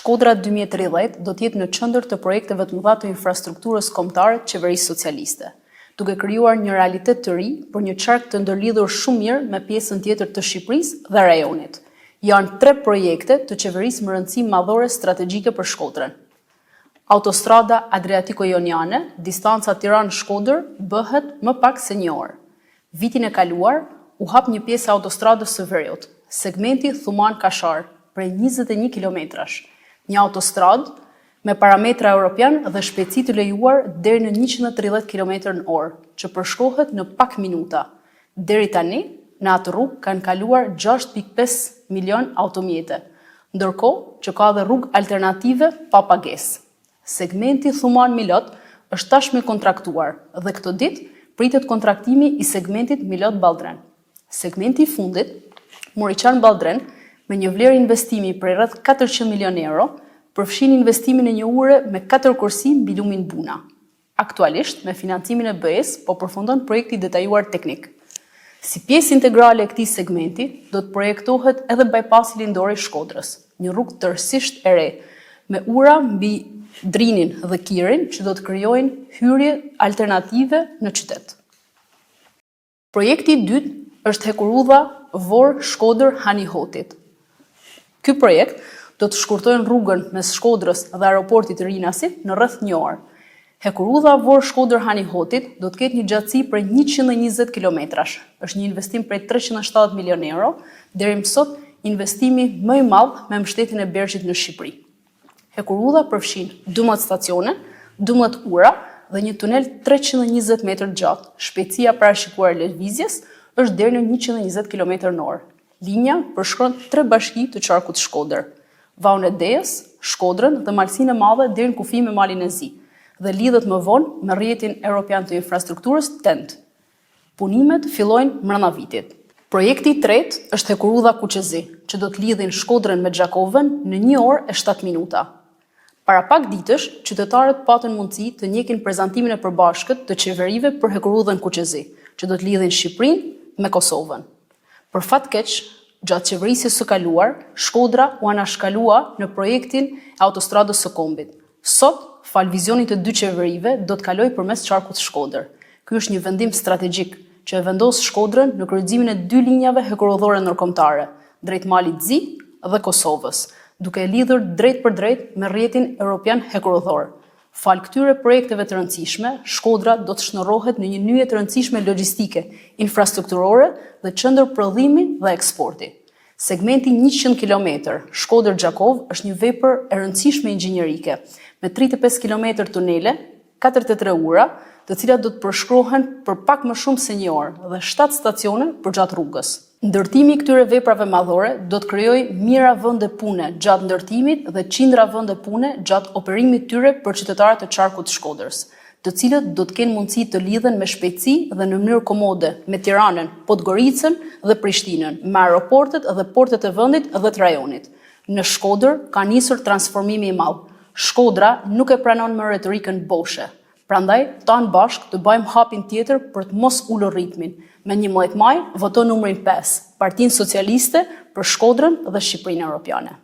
Shkodra 2030 do të jetë në qendër të projekteve të mëdha të infrastrukturës kombëtare të qeverisë socialiste, duke krijuar një realitet të ri për një qark të ndërlidhur shumë mirë me pjesën tjetër të Shqipërisë dhe rajonit. Janë tre projekte të qeverisë me rëndësi madhore strategjike për Shkodrën. Autostrada Adriatiko-Joniane, distanca Tiranë-Shkodër bëhet më pak se një orë. Vitin e kaluar, u hap një pjesë e autostradës së veriut, segmenti Thumanë-Kashar, prej 21 kilometrash. Një autostradë me parametra europianë dhe shpejtësi të lejuar deri në 130 kilometër në orë, që përshkohet në pak minuta. Deri tani, në atë rrugë kanë kaluar 6.5 milionë automjete, ndërkohë që ka edhe rrugë alternative pa pagesë. Segmenti Thumanë-Milot është tashmë i kontraktuar dhe këto ditë pritet kontraktimi i segmentit Milot-Balldren. Segmenti i fundit, Muriqan-Balldren, me një vlerë investimi prej rreth 400 milionë euro, përfshin investimin e një ure me katër korsi mbi lumin Buna. Aktualisht, me financimin e BE-së po përfundon projekti i detajuar teknik. Si pjesë integrale e këtij segmenti, do të projektohet edhe bypassi lindor i Shkodrës, një rrugë tërësisht e re, me ura mbi Drinin dhe Kirin që do të krijojnë hyrje alternative në qytet. Projekti i dytë është hekurudha Vorë-Shkodër-Han i Hotit. Ky projekt do të shkurtojnë rrugën mes Shkodrës dhe aeroportit të Rinasit në rreth një orë. Hekurudha Vorë-Shkodër-Han i Hotit do të ketë një gjatësi prej 120 kilometrash. Është një investim prej 370 milionë euro, deri më sot investimi më i madh me mbështetjen e BERZH-it në Shqipëri. Hekurudha përfshin 12 stacione, 12 ura dhe një tunel 320 metër të gjatë. Shpejtësia parashikuar e lëvizjes është deri në 120 km në orë. Linja përshkon tre bashki të qarkut Shkodër, Vaun e Dejës, Shkodrën dhe Malësinë e Madhe deri në kufi me Malin e Zi dhe lidhet më vonë me rrjetin europian të infrastrukturës TEN-T. Punimet fillojnë mbrenda vitit. Projekti i tretë është hekurudha Kuq e Zi, që do të lidhin Shkodrën me Gjakovën në një orë e shtatë minuta. Para pak ditësh, qytetarët patën mundësi të ndjekin prezantimin e përbashkët të qeverive për hekurudhën Kuq e Zi, që do të lidhin Shqipërinë me Kosovën. Për fat keq, gjatë qeverisjes së kaluar, Shkodra u anashkalua në projektin e Autostradës së Kombit. Sot, falë vizionit të dy qeverive, do të kalojë përmes qarkut Shkodër. Ky është një vendim strategjik, që e vendos Shkodrën në kryqëzimin e dy linjave hekurudhore ndërkombëtare, drejt Malit të Zi dhe Kosovës, duke e lidhur drejtpërdrejt me rrjetin europian hekurudhor. Falë këtyre projekteve të rëndësishme, Shkodra do të shndërrohet në një nyje të rëndësishme logjistike, infrastrukturore dhe qendër prodhimi dhe eksporti. Segmenti 100 kilometër, Shkodër-Gjakovë është një vepër e rëndësishme inxhinierike, me 35 kilometër tunele, 43 ura, të cilat do të përshkrohen për pak më shumë se një orë dhe 7 stacione përgjatë rrugës. Ndërtimi i këtyre veprave madhore do të krijojë mijëra vende pune gjatë ndërtimit dhe qindra vende pune gjatë operimit tyre për qytetarët e qarkut të Shkodrës, të cilët do të kenë mundësi të lidhen me shpejtësi dhe në mënyrë komode me Tiranën, Podgoricën dhe Prishtinën, me aeroportet dhe portet e vendit dhe të rajonit. Në Shkodër ka nisur transformimi i madh. Shkodra nuk e pranon më retorikën boshe. Prandaj, tanë bashkë të bëjmë hapin tjetër për të mos ulur ritmin. Me 11 maj, voto numrin 5, Partinë Socialiste për Shkodrën dhe Shqipërinë Europiane.